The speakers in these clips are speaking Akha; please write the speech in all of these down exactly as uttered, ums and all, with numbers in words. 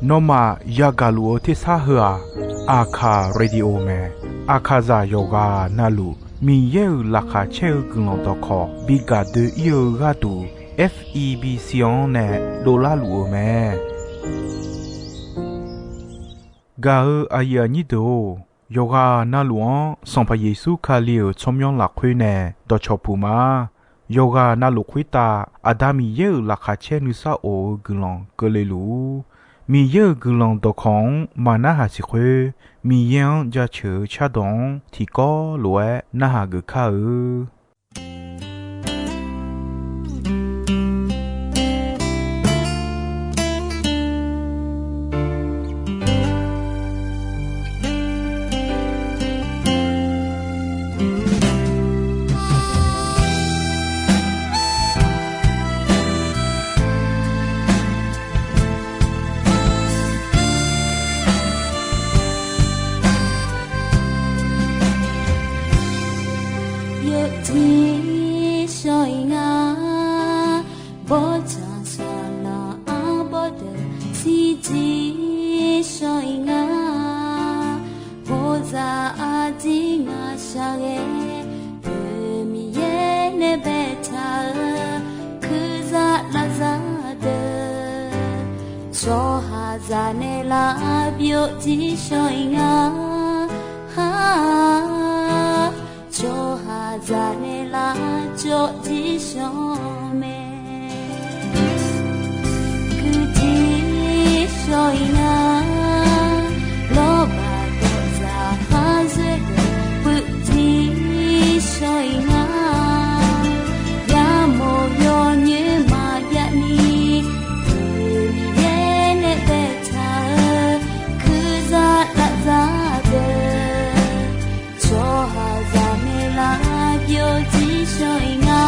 Nawmaf yagaq luf-eu tersar heu-aq, Aqkaq Radio mae. Aqkaqzaq yawqghaq navluf Miqyaer-euq laqkhaq caer-eu guiqlanq dawqkawq bi gaq doe-ir-eu gharduq, F E B C-anr nae dovlar luf-eu mae. Gaq-eu aqyuif aqnyir deuq-or, yawqghaq navluf-anr Sanqpaq Yeqsur Kali-euq tsawrmyanr lafkhoer nae dawqcawq puq ma. Yawqghaq navluf khoertav Aqda Miqyaer-euq laqkhaq caer nuisar of-eu guiqlanq keuvle luf-ur. Miqyaer-euq guiqlanq dawqkawq-anr maqnarhaq siq khoer, Miqyaer-anr jaceuq-eu cardawq-anr tiqkawv lof-aer narhaq geuf kar-eu. Yawjir shawr-ir nga, bawrtsanq saqlaq arbawr deuq shirjir shawr-ir nga. Bawzaq arjir ngaq shaqghae, deuq Miqyaer nae baetaq-eu, kurzaq lavzaq deuq, tsawrhaqzaq nae lavbyov jir shawr-ir nga. Tsawrhaqzaq nae lavcawv jir shawr mae. Kuirjir shawr-ir nga, lawrbaq dawqzaq khar zoer deuq puivjir shawr-ir nga. Yamawr yawnyoer maqjav ni, Miqyaer nae baetaq-eu, kurzaq lavzaq deuq, tsawrhaqzaq nae lavbyov jir shawr-ir nga.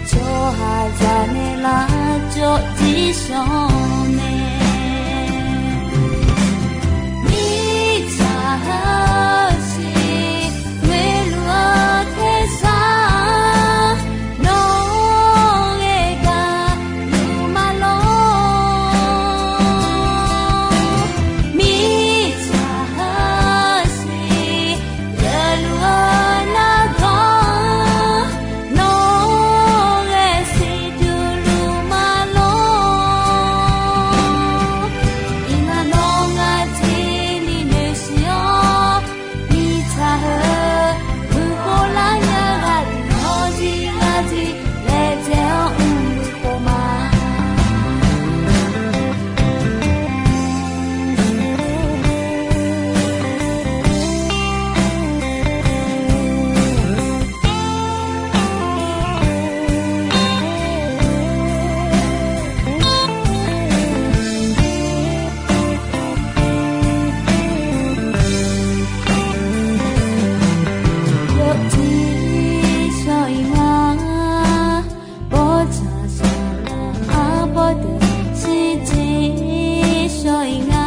Tsawrhaqzaq nae lavcawv jir shawr mae. Mirtsaq heusiq ngoeqluf-eu tersar, nawr-aer gaqluf ma lor. Mirtsaq heusiq geufluf-eu nargawr, nawr-aer siqduq luf ma lor. Iqnan nawr ngar jir ni noeqsiq-awr, mirtsaq heu, meuq khov lar nya ghaq deuq nawr jir ngar jir laejae-awr mr-eu khof ma. Yawjir shawr-ir nga, bawrtsanq saqlaq arbawr deuq shirjir shawr-ir nga.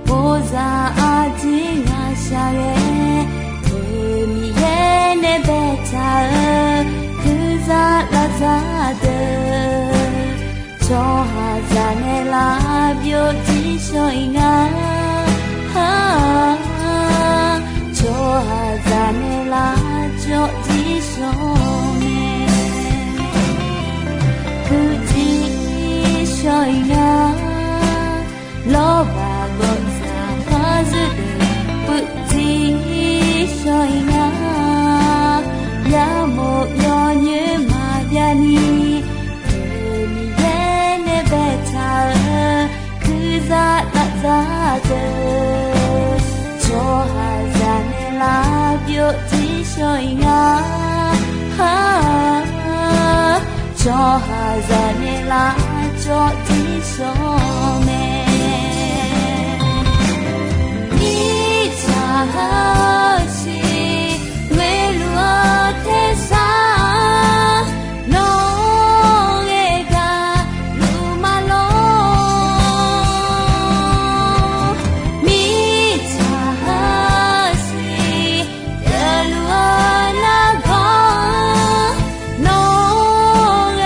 Bawzaq arjir ngaq shaqghae, deuq Miqyaer nae baetaq-eu, kurzaq lavzaq deuq, tsawrhaqzaq nae lavbyov jir shawr-ir nga. Tsawrhaqzaq nae lavcawv jir shawr mae. Puivjir shawr-ir nga, lawrbaq gawqzaq khar zoer deuq puivjir shawr-ir nga. Yamawr yawnyoer maqjav ni, deuq Miqyaer nae baetaq-eu, kurzaq lavzaq deuq, tsawrhaqzaq nae lavbyov jir shawr-ir nga. Tsawrhaqzaq nae lavcawv jir shawr mae. Mirtsaq heusiq ngoeqluf-eu tersar, nawr-aer gaqluf ma lor. Mirtsaq heusiq geufluf-eu nargawr, nawr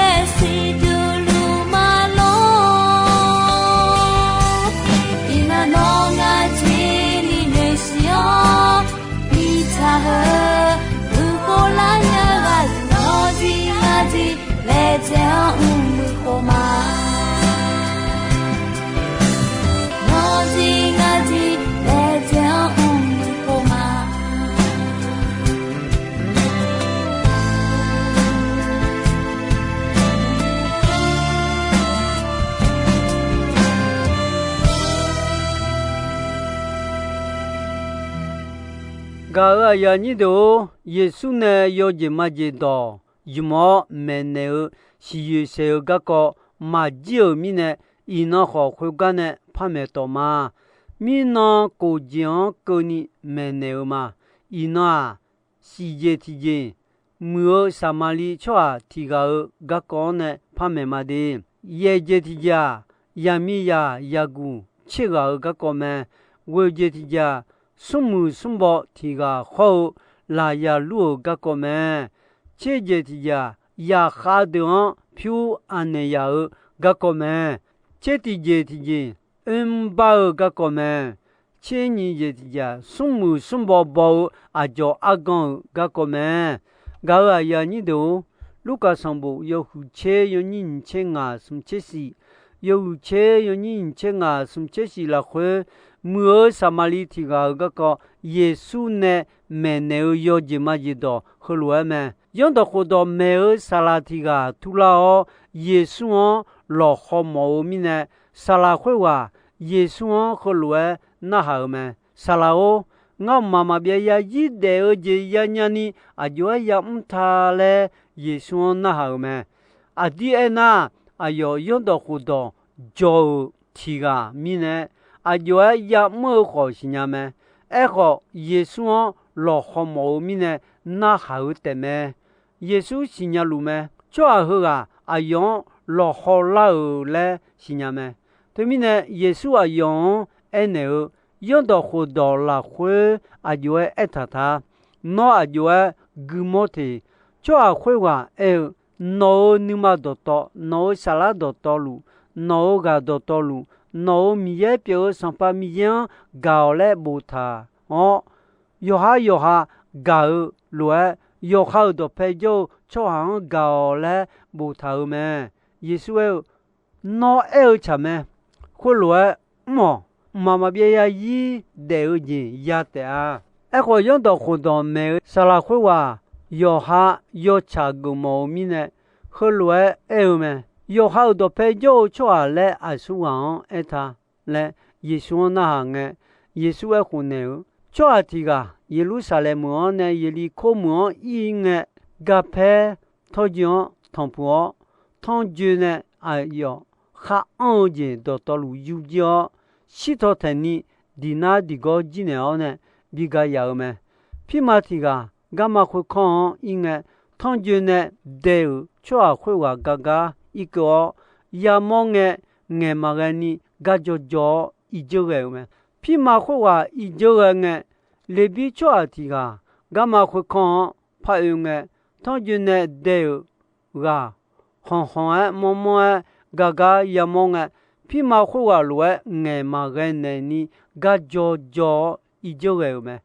Gaq-euq aqyuif aqnyir deuq-or, Yeqsur nae yawjeq majeq dawq ymq-awr maeqnaeq-eu siqyoeq saeq-eu garkawv maqjir-euq mirnae, iqnan khawf khoergar nae par maeq tawq ma. Mirnan kof jeq-anr keuvni maeqnaeq-eu ma. Iqnan-aq, shif jeq tiqjeq, muiq-eu Saqmaqliv tsawrhaq tiq ghaq-euq garkawv-anr nae par maeq ma de. Yaeq jeq tiqjeq-aq, yaqmiqzaq yaqguq tser ghaq-euq garkawv mae. Ghoeq jeq tiqjeq-aq, smrmuiq smrbaw tiq ghaq hawr-eu laqya lur-euq garkawv mae. Tser jeq tiqjeq-aq, zaqkhav deuq-anr pyur anaeq yaq-eu garkawv mae. Tser tiqjeq tiqjeq, oermr bar-eu garkawv mae. Tser nyiq jeq tiqjeq-aq, smrmuiq smrbaw baw-eu aqdzawq argan-euq garkawv mae. Gaq-euq aqyuif aqnyir deuq-or, Lurkaf sanqbof yawhuiq tser yawnyir nyiq tser ngaq smq tser shif, yawhuiq tser yawnyir nyiq tser ngaq smq tser shif lafkhoer, muiq-eu Saqmaqliv tiq ghaq-euq garkawv Yeqsur nae maeqnaeq-eu yawjeq majeq dawq heulof-aer mae. Zanrdawq khofdawq maeq-eu saqlaq tiq ghaq turlar-awr, Yeqsur-anr lawqhaw mawf-eu mirnae, saqlaq khoerghaq Yeqsur-anr heulof-aer narhaq-euq mae. Saqlaq-or, ngar mqmaq maqbyav zarzir daef-eu jeq yanya ni aqjox-aer yamr ta laer Yeqsur-anr narhaq-euq mae. Aqdir aernar, aqyawf zanrdawq khofdawq jawq-euq tiq ghaq mirnae, aqjox-aer yamr-eu khawf siqnya mae. Aerkhawf, Yeqsur-anr lawqhaw mawf-eu mirnae narhaq-eu taefmae. Yeqsur siqnya luf mae. Tsawrhaq heughaq aqyawf-anr lawqhaw lar-euq laer siqnya mae. Teumirnae, Yeqsur aqyawf-anr aernaeq-eu, Zanrdawq khofdawq lafkhoer aqjox-aer aertaq ta. Nawr aqjox-aer guimawr teq. Tsawrhaq khoerghaq aer-eu, Nawq-euq nuima dawqtawv, nawq-euq saflar dawqtawvluf, nawq-euq ghaq dawqtawvluf, nawq-euq Miqyaer pyeuf-eu Sanqpaq Miqyaer-anr gaq-awq laer boftaq-awr, yawqhar yawqha gaq-eu lof-aer, yawqha-euq dawqpae jawr-eu tsawrhaq-anr gaq-awq laer boftaq-euq mae. Yeqsur aer-eu, Nawr aer-eu tsaq mae. Khoerlof-aer mr-awq. Mqmaq maqbyav zarzir daef-eu jeq ya taef-a. Aerkhawf, zanrdawq khofdawq maeq-eu saqlaq khoerghaq yawqha yawtsaq geufmawf-eu mirnae, heulof-aer aer-eu mae. Yawqha-euq dawqpae jawr-eu tsawrhaq laer aqsurghaq-anr aerta laer Yeqsur-anr narhaq ngae, Yeqsur aerkhof naeq-eu, Tsawrhaq tiq ghaq Yeqlursaqlaeq meuq-anr nae Yeqlirkor meuq-anr ir ngae, garpaer tawrjoe-anr tanqpuq-awr, tanrjoe nae aqyawf khar anr-eu jeq dawqtawvluf yur jir-awr, shirtaw taeqni diqnar diqgawr jir naeq-awr nae bi ga yaf-eu mae. Pirma tiq ghaq garma khoerkanr-anr ir ngae, tanrjoe nae dae-euq tsawrhaq khoerghaq gar gar irkeuv-awr, yamawr ngae, ngaeq maqghae ni gar jaw jaw-awr irdzeur ghae-euq mae. Pirma khoerghaq irdzeur ghae ngae, Leqbir tsawrhaq tiq ghaq garma khoerkanr-anr par oe ngae, tanrjoe nae dae-euq ghaq khanqkhanq-aer mawrmawr-aer gar gar yamawr ngae, pirma khoerghaq lof-aer ngaeq maqghae naeqni gar jaw jaw-awr irdzeur ghae-euq mae.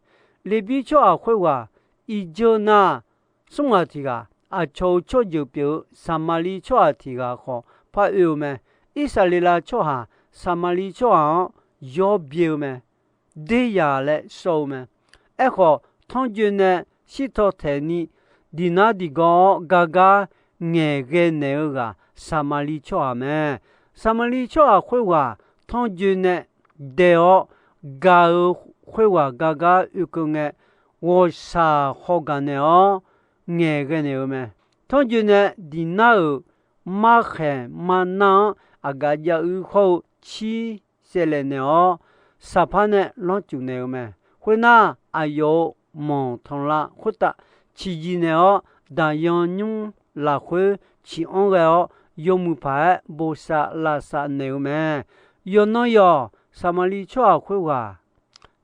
Leqbir tsawrhaq khoerghaq irdzeur nar, smr ghaq tiq ghaq aqcawq-euq tsawrjeuq pyeuf-eu Saqmaqliv tsawrhaq tiq ghaq khawf par oe-eu mae. Irsaqleqlav tsawrhaq Saqmaqliv tsawrhaq-anr yawr byae-eu mae. Der yaq laer sawr-eu mae. Aerkhawf, tanrjoe nae shirtaw taeqni diqnar diqgawr-awr gar gar ngaeqghae naeq-eu ghaq Saqmaqliv tsawrhaq mae. Saqmaqliv tsawrhaq khoerghaq tanrjoe nae dae-awr gaq-eu khoerghaq gar gar oekeuv ngae, ghawqshaq hawgaq naeq-awr ngaeqghae naeq-eu mae. Tanrjoe nae diqnar-euq markhaeq marnar-anr aqgaf jav uir hawr-eu cir saevlaeq naeq-awr, saqpar nae lanrcuf naeq-eu mae. Khoernar, aqyawf-euq manq tanqlav khoertav ciqjiq naeq-awr, daqyan nymr lafkhoer ciq anr ghae-awr, yawmuiq paq-aer bosav lavsav naeq-eu mae. Yawqnan yawq Saqmaqliv tsawrhaq khoerghaq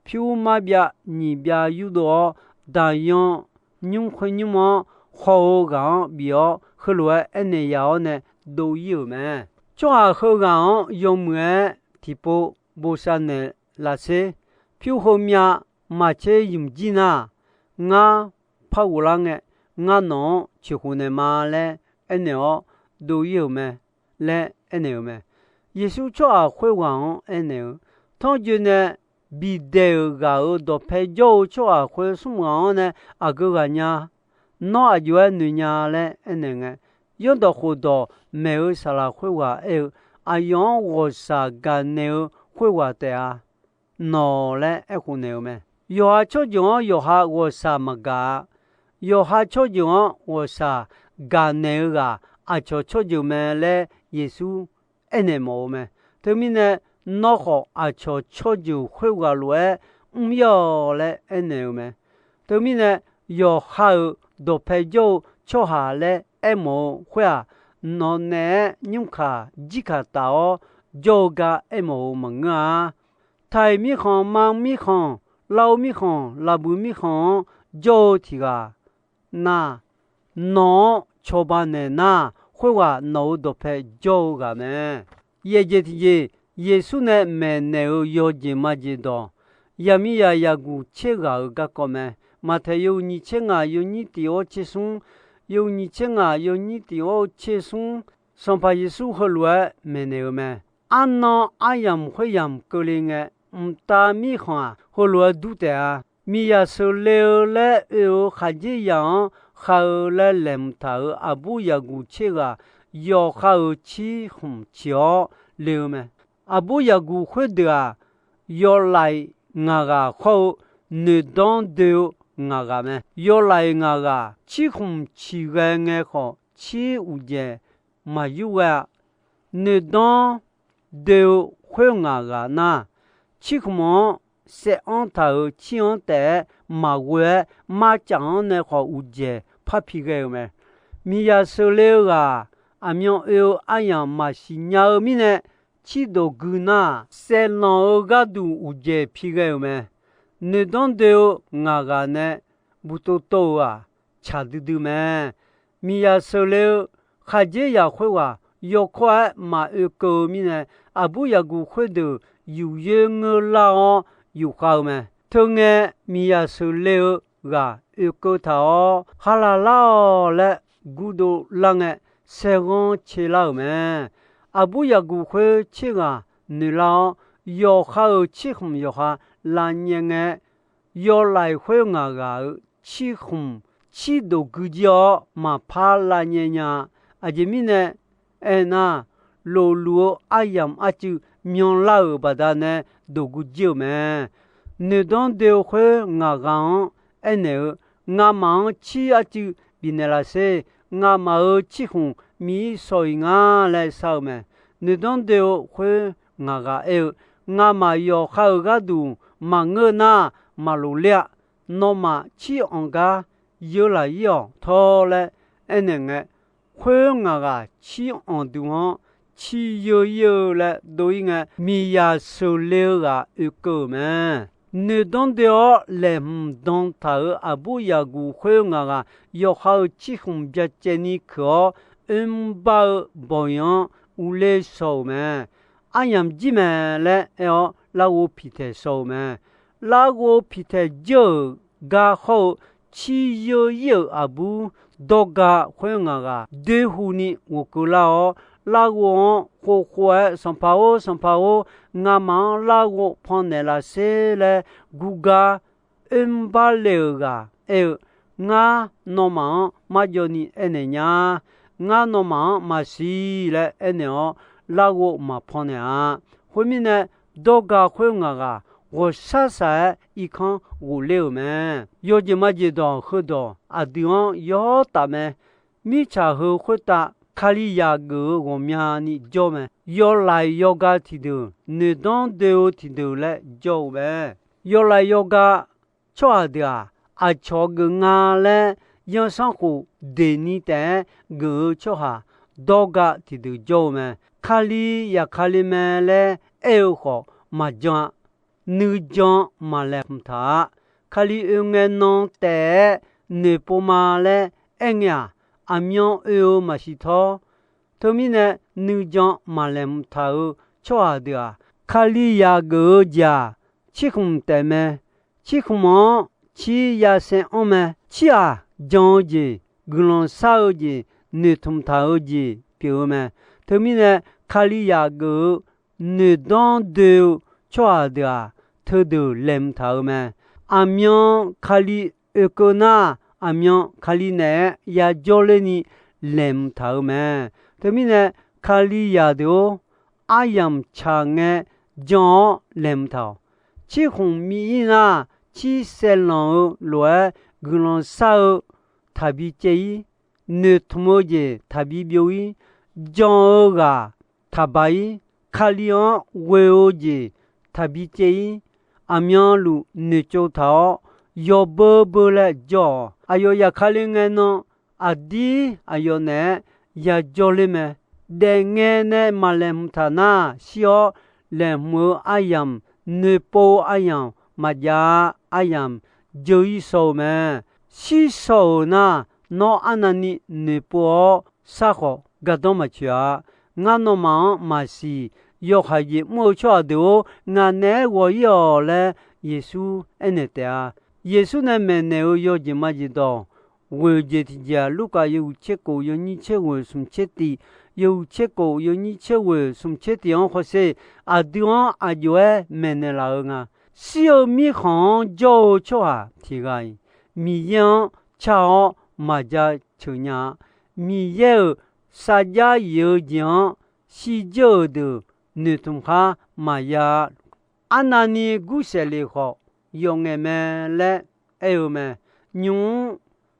pyur marbyav nyiq byav yurdov-awr, daqyan nymr khoer nymr-anr haw-eu ghaq-anr bif-awr, heulof-aer aernaeq yaf-awr nae dov ir-euq mae. Tsawrhaq heughaq-anr yawmuiq-aer tiqpov bosav naeq lafser. Pyur heumyav maqtser ymq jir nar, ngar par ghoflar ngae, ngar nawq-anr ceqkhof naeqma laer aernaeq-awr dov ir-euq mae laer aernaeq-euq mae. Yeqsur tsawrhaq khoerghaq-anr aernaeq-eu, Tanrjoe nae bidaeq-euq ghaq-euq dawqpae jawr-eu tsawrhaq khoer smr ghaq-anr nae aqgeu ghaq nya? Nawr aqjox-aer noeq nya laer aernaeq ngae, zanrdawq khofdawq maeq-eu saqlaq khoerghaq aer-eu, Aqyawf-anr ghawqshaq gaqnaeq-eu khoerghaq taef-a. Nawq laer aerkhof naeq-eu mae. Yawqha tsawrjeuq-anr yawqha ghawqshaq maqgaq-a. Yawqha tsawrjeuq-anr ghawqshaq gaqnaeq-eu ghaq aqcawq tsawrjeuq mae laer Yeqsur aernaeq mawf-eu mae. Teumirnae, nawr khawf aqcawq tsawrjeuq khoerghaq lof-aer mr-ir-awq laer aernaeq-eu mae. Teumirnae, yawqha-euq dawqpae jawr-eu tsawrhaq laer aermawf-eu khoer-aq, nawq naeq-aer nymrkaq jirkaq taf-awr jawr-eu gar aermawf-eu maqngeur-a. Taiq mirkhanq, ma mirkhanq, laov mirkhanq, laqbuiq mirkhanq-anr jawr-eu tiq ghaq nar, nawq-anr cawba naeq nar, khoerghaq nawq-euq dawqpae jawr-eu ghaq mae. Yaeq jeq tiqjeq, Yeqsur nae maeqnaeq-euq yawjeq majeq dawq, yaqmiqzaq yaqguq tser ghaq-euq garkawv mae. Maqtaeq yawhuiq nyiq tser ngaq yawnyir tiq-awr tser smr, yawhuiq nyiq tser ngaq yawnyir tiq-awr tser smr, Sanqpaq Yeqsur heulof-aer maeqnaeq-eu mae. Arnan aryamq khoeryamq keuvle ngae, mqtav mirkhanq-aq, heulof-aer dur taef-a. Miqzaq sheuqle-eu laer oe-eu khaqdzerzaq-anr khar-eu laer laeqhmq taq-euq aqbur yaqguq tser ghaq, yawqha-euq cirkhmq ciq-awr le-eu mae. Aqbur yaqguq khoerdeuq-aq, yawlaiq ngaq ghaq hawr-eu noeqdanr doe-eu ngaq ghaq mae. Yawlaiq ngaq ghaq cirkhmq ciq ghae ngae khawf, cir uqdzaeq maqyur ghae-a. Noeqdanr doe-eu khoer ngaq ghaq nar, cirkhmq-anr saev-anr taq-euq cir-anr taef-aer maqghoe-aer, marcaf-anr nae khawf uqdzaeq par pi ghae-euq mae. Miqzaq sheuqle-eu ghaq aqmyan oe-eu aryamq maqsiq nya-eu mirnae, cir doq gui nar, saeqlanq-eu gharduq uqdzaeq pi ghae-euq mae. Noeqdanr doe-eu ngaq ghaq nae buqtov tov-euq-aq, tsaq duidui mae. Miqzaq sheuqle-eu khaqdzerzaq khoerghaq yawkawr-aer maqoe keuv-eu mirnae, aqbur yaqguq khoerdeuq yufyoer ngeur lar-awr yufkhav-eu mae. Teungae, miqzaq sheuqle-eu ghaq oekeuv taq-awr, Haqlaq lar-awq laer gurdov lar ngae, saerghanr ce lar-euq mae. Aqbur yaqguq khoer tser ghaq noeqlar-awr, yawqha-euq cirkhmq yawqha lavnyae ngae, yawlaiq khoer ngaq ghaq-euq cirkhmq cir doq gui jir-awr maqpar lavnyae nya-a. Aqjeq mirnae aernar, lofluf-eu aryamq arcuiv myanlar-euq baqdanae doq gui jir-euq mae. Noeqdanr doe-eu khoer ngaq ghaq-anr aernaeq-eu, Ngamaf-anr cir arcuiv bifnaeq laf sher. Ngamaf-euq cirkhmq miq-ir shaw-iq nga laer shar-eu mae. Noeqdanr doe-eu khoer ngaq ghaq aer-eu, Ngamaf yawqha-euq gharduq maqngeur nar, maqloq ler-a. Nawmaf cir anq gar yeur laq-ir-awq tawr laer aernaeq ngae, khoer ngaq ghaq cir anq deuq-anr cir yeur-ir-eu laer dov-ir ngae, miqzaq sheuqle-eu ghaq oekeuv-euq mae. Noeqdanr doe-awr laeqhmq dan taq-euq aqbur yaqguq khoer ngaq ghaq yawqha-euq cirkhmq byacaevni keuq-awr, oermr bar-eu bawq-iq-anr uvler shaw-euq mae. Aryamq jir mae laer aer-awr, larghov piqtaeq shaw-eu mae. Larghov piqtaeq jir-euq gar hawr-eu cir yeur-ir-euq aqbur dawrga khoer ngaq ghaq doerhu ni ghofkeuv lar-awr, larghov-anr khov khov-aer, Sanqpaq-or, Sanqpaq-or, ngamaf-anr larghov pannaeq laf sher laer gurgar oermr bar le-euq ghaq aer-eu, Ngar nawmaf-anr marjawv ni aernaeq nya. Ngar nawmaf-anr maqsiq laer aernaeq-awr, larghov maqpan naeq-a. Khoermirnae, dawrga khoer ngaq ghaq ghawqshaq shaq-aer irkanr ghofler-euq mae. Yawjeq majeq dawq heudawq aqdui-anr yawr taf mae. Mirtsaq heu khoertav Kalizaq geuf-eu ghawqmyani jawr mae. Yawlaiq yawga tiqdeuq, noeqdanr doe-eu tiqdeuq laer jawr-eu mae. Yawlaiq yawga tsawrhaq deuq-aq, aqcawq geuf nga laer yanrsanrkhof deqni taef-aer geuf-eu tsawrhaq dawrga tiqdeuq jawr-eu mae. Kali yaqkali mae laer aer-eu khawf maqjan-a. Nuijan maqlaeqhmq taq-a. Kali oe ngae nan taef-aer noeqpov ma laer aerngae-aq, aqmyan oe-eu maqsiq tawr. Teumirnae, nuijan maqlaeqhmq taq-euq tsawrhaq deuq-aq, Kalizaq geuf-eu jeq-aq, cirkhmq taef mae. Cirkhmq-anr cir yasaev anr mae. Cir-aq, jan-eu jeq, guiqlanq shar-eu jeq, noeqtmq taq-eu jeq pyeuf-eu mae. Teumirnae, Kalizaq geuf-eu noeqdanr doe-eu tsawrhaq deuq-aq, teudeuq laeqhmq taq-eu mae. Aqmyan Kali oekeuv nar, aqmyan Kali naeq-aer yajawr lerni laeqhmq taq-eu mae. Teumirnae, Kalizaq deuq-or, aryamq tsaq ngae jan-awr laeqhmq taq-awq. Cirkhmq miv-ir nar, tsirsaev lanq-eu lof-aer guiqlanq shar-eu taqbi caev-ir, noeqtmq-eu jeq taqbi byov-ir, jan-eu ghaq taqbaq-ir, Kali-anr ghoe-eu jeq taqbi caev-ir, aqmyanluf noeqtsov taq-awr, yawbeu beu laer jawr-awq. Aqyawf zafkale ngae nan, aqdir aqyawf naeq-aer yajawr ler mae. Daefngae nae maqlaeqhmq taq nar, shir-awr laeqhmq-eu aryamq, noeqpov-eu aryamq maqjav-a. Aryamq jeu-ir shaw-eu mae. Shir shaw-euq nar, nawr arnavni noeqpov-awr sar khawf gardanr maqtsoeq-a. Ngar nawmaf-anr maqsiq. Yawhaiq jeq mr-eu tsawrhaq deuq-or, ngaq naeq-aer ghawq-ir-awq laer Yeqsur aernaeq taef-a. Yeqsur nae maeqnaeq-euq yawjeq majeq dawq ghoeq jeq tiqjeq-aq, Lurkaf yawhuiq tser kof yawnyir tser ghoeq smq tser tiq, yawhuiq tser kof yawnyir tser ghoeq smq tser tiq-anr hawsher. Aqdui-anr aq jov-aer maeqnaeq laf-eu nga. Shir-eu mirkhanq-anr jawr-eu tsawrhaq tiq ghaq-iq, Miqyaer-anr car-awr maqja ceuq nya-a. Miqyaer-euq sarjax yif-eu jeq-anr shirdzeur-euq deuq noeqtmq khar maqya-a. Arnavni gursaeq lef khawf, yawf ngaeq mae laer aer-eu mae. Nymq-mr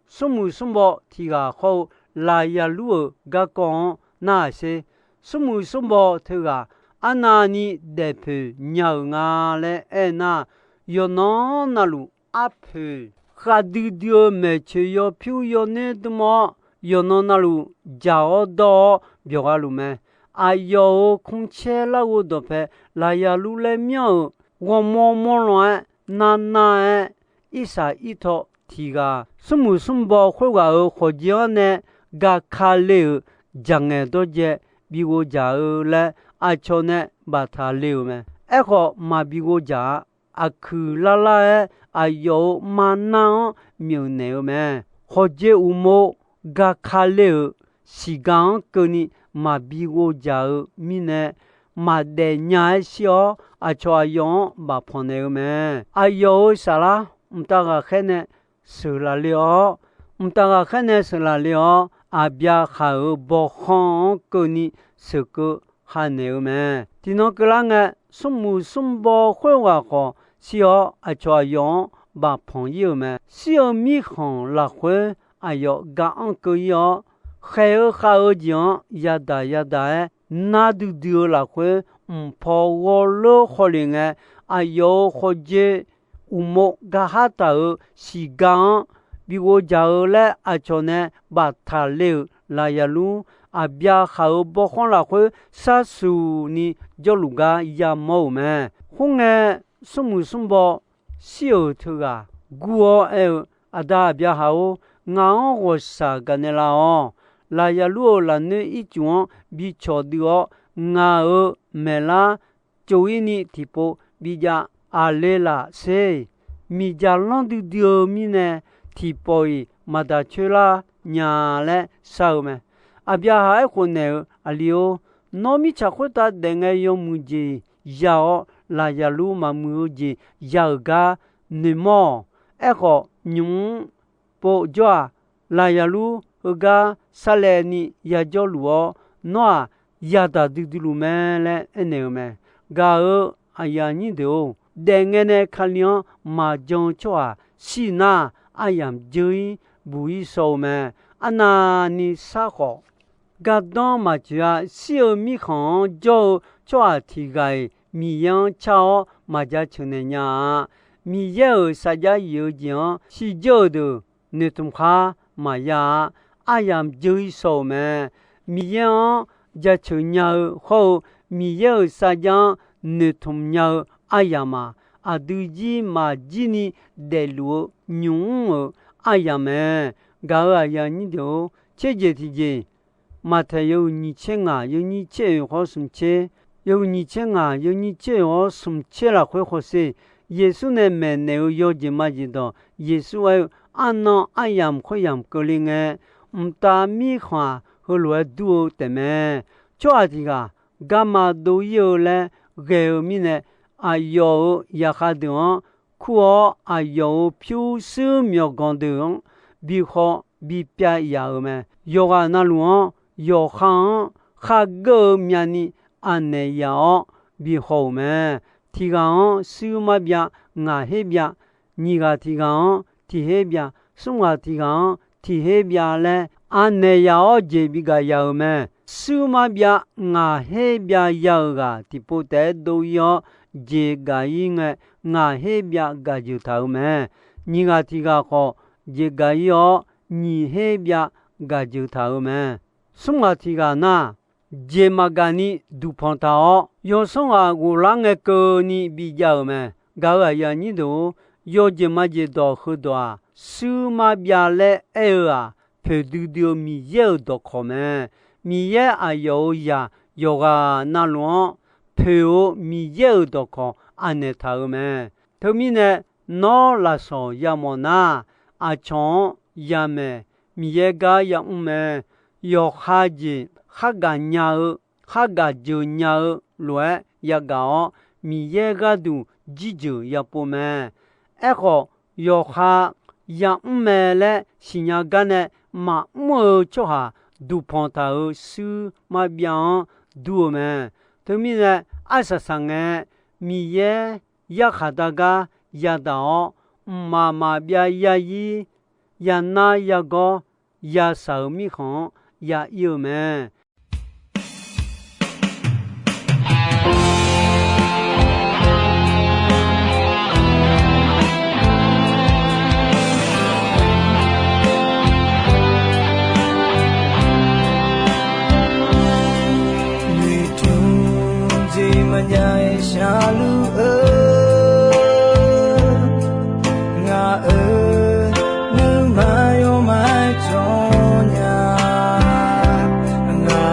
smrmuiq smrbaw tiq ghaq hawr-eu lafyalur-euq garkawv-anr narhaq sher. Smrmuiq smrbaw teughaq arnavni daefpoeq nya-euq nga laer aernar, yawqnan navluf arpoeq khavdui dui-eu maeqtsoeq yawpyur yawner dm-awr, yawqnan navluf jaq-awr dawr-awr byawq gha luf mae. Aqyawf-euq kmrcaer larghov dawqpae lafyalur laer myanr-euq ghawrmawr mawrlan-aer, narnar-aer, irsaq irtaw tiq ghaq smrmuiq smrbaw khoerghaq-euq khawqjeq-anr nae gaka le-euq jaqngaeq dawrjae bi ghovjaq-eu laer aqcawq nae baftaq le-euq mae. Aerkhawf, maqbi ghovjaq-a. Aqkuiq lar lar-aer aqyawf-euq marnar-anr myeuf naeq-eu mae. Khawqjeq uqmov gaka le-euq siqga-anr keuvni maqbi ghovjaq-eu mirnae, maqdaef nya-aer shir-awr, aqcawq aqyawf-anr bafpanq naeq-eu mae. Aqyawf-euq saflar mqtav ghaqkhaer nae sheuqlaf le-awr, mqtav ghaqkhaer nae sheuqlaf le-awr, Aqbyaqhaq-euq bawkhanr-anr keuvni sheuqkeuv ha naeq-eu mae. Tiqnan keuvlar ngae, smrmuiq smrbaw khoerghaq khawf shir-awr, aqcawq aqyawf-anr bafpanq-ir-euq mae. Shir-eu mirkhanq lafkhoer aqyawf ga-anr keuv-ir-awr, khaeq-eu khav-eu jeq-anr yadaq yadaq-aer nar duidui-eu lafkhoer mqpaw ghawrleur khawf lef ngae, aqyawf-euq khawqjeq uqmov gahar taq-euq siqga-anr bi ghovjaq-eu laer aqcawq nae baftaq le-euq lafyalur, Aqbyaqhaq-euq bawkhanr lafkhoer sharsuq ni jawrluf gar yamawr-euq mae. Khoerngae, smrmuiq smrbaw shir-euq teughaq gur-awr aer-eu, Aqda Aqbyaqhaq-or, ngaq-anr ghawqshaq gaqnaeq laf-awq. Lafyalur-euq lafnoer ircuf-anr bi cawqdui-awr, ngaq-euq maeqlar tsov-ir ni tiqpov bijav aqle laf sher. Miqdzaq lanr duidui-eu mirnae, tiqpawf-iq maqdaq coer lar nya laer shar-eu mae. Aqbyaqhaq aerkhof naeq-eu, Aqli-or, nawr mirtsaq khoertav daef ngae yawmuiq jeq ya-awr, lafyalur maqmuiq-eu jeq ya-euq gar noeqmawr-awq. Aerkhawf, nymq-mr pov jawr-aq, lafyalur heugar sarlaevni yajawr luf-awr, nawr-aq, yadaq duidui luf mae laer aernaeq-eu mae. Gaq-euq aqyuif aqnyir deuq-or, daef ngae nae Kali-anr maqjan-eu tsawrhaq shir nar, aryamq dzeur-ir buq-ir shaw-eu mae. Arnavni shar khawf, gardanr maqtsoeq-a. Shir-eu mirkhanq-anr jawr-eu tsawrhaq tiq ghaq-iq Miqyaer-anr car-awr maqja ceuq naeq nya-a. Miqyaer-euq sarjax yif-eu jeq-anr shirdzeur-euq deuq noeqtmq khar maqya-a. Aryamq dzeur-ir shaw-euq mae. Miqyaer-anr jaceuq nya-eu hawr-eu, Miqyaer-euq sarjax-anr noeqtmq nya-eu aryamq-aq, aqdui jir maqjir ni daefluf-eu nymq-mr-euq aryamq mae. Gaq-euq aqyuif aqnyir deuq-or, tserjeq tiqjeq, Maqtaeq yawhuiq nyiq tser ngaq yawnyir tser oeq hawr smq tser, yawhuiq nyiq tser ngaq yawnyir tser oeq hawr smq tser lafkhoer hawsher. Yeqsur nae maeqnaeq-eu yawjeq majeq dawq, Yeqsur aer-eu, arnan aryamq khoeryamq keuvle ngae, mqtav mirkhanq-aq, heulof-aer dur-eu taefmae. Tsawrhaq tiq ghaq garma dov-ir-eu laer ghae-eu mirnae, aqyawf-euq zaqkhav deuq-anr kur-awr, aqyawf-euq pyurshuir myawqganq deuq-anr bi khaw bi pyav yaf-euq mae. Yawqghaq navluf-anr yawqha-anr khargeur-eu myavni anaeq yaf-awr bi haw-euq mae. Tiq ghaq-anr shuir marbyav, ngaq her byav, nyiq ghaq tiq ghaq-anr tiq her byav, smr ghaq tiq ghaq-anr tiq her byav laer, anaeq yaf-awr jeq bigaq ya-euq mae. Shuir mar byav ngaq her byav ya-euq ghaq tiqpov taef-aer dov-ir-awr, jeq gaq-ir ngae, ngaq her byav gaq jeuq taq-euq mae. Nyiq ghaq tiq ghaq khawf, jeq gaq-ir-awr, nyiq her byav gaq jeuq taq-euq mae. Smr ghaq tiq ghaq nar, jeq maqgaq ni duqpanq taq-awr, yawsanr ghaq ghoflar ngae keuvni bijav-euq mae. Gaq-euq aqyuif aqnyir deuq-or, yawjeq majeq dawq heudawq-aq, shuir mar byav laer aer-eu-aq, poeqdui dui-eu Miqyaer-euq dawqkawq mae. Miqyaer aqyawf-euq zaq yawqghaq navluf-anr poeq-eu Miqyaer-euq dawqkawq anaeq taq-euq mae. Teumirnae, nawr lafsawq yamawf nar, aqcawq-anr yamaeq, Miqyaer gar yamr mae. Yawqha jeq khargaq nya-eu, khargaq jeuq nya-eu lof-aer yagaq-awr, Miqyaer gharduq jirjeuq yapov mae. Aerkhawf, yawqha yamr mae laer siqnya gar nae maqmr-eu tsawrhaq duqpanq taq-euq shuir mar byav-anr dur-eu mae. Teumirnae, arsaq saqngae Miqyaer yarkhaq dar gar yadaq-awr, mqmaq maqbyav yazir, yanar yagawr, yashaq-euq mirkhanq-anr ya ir-eu mae. Noeqtmq jeq maqjav-aer sharluf-eu, ngaq-euq nuima yawmaf jawr nya, ngaq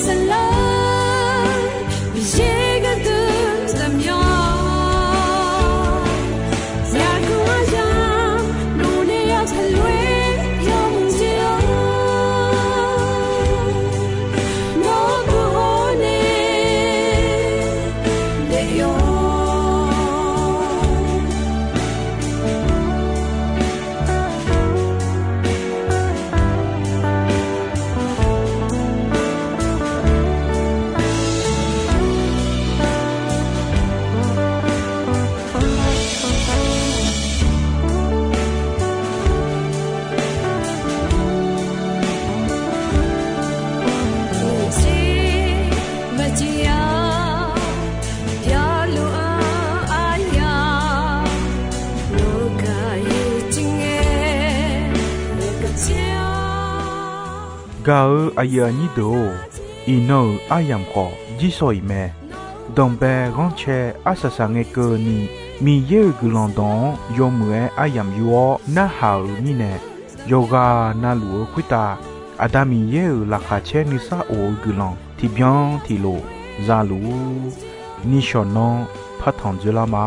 Saqlaq, Miqyaer gharduq zaqmyanr, yaqguv aryamq luf nae yawtsaq lof-aer yawmuiq jeq-awr, nawr guv hawr nae daef yawq. Gaq-euq aqyuif aqnyir deuq-or, iqnan-euq aryamq khawf jirsawq iq mae. Danqbae ghanrcae arsaq saq ngae keuvni, Miqyaer-euq guiqlanq dawq-anr yawmuiq-aer aryamq yur-awr narhaq-euq mirnae, yawqghaq navluf-eu khoertav Aqda Miqyaer-euq laqkhaq caer nuisar of-eu guiqlanq tiqbyan tiqlof za luf-ur. Nishawq nanr partanq dzoerlar ma.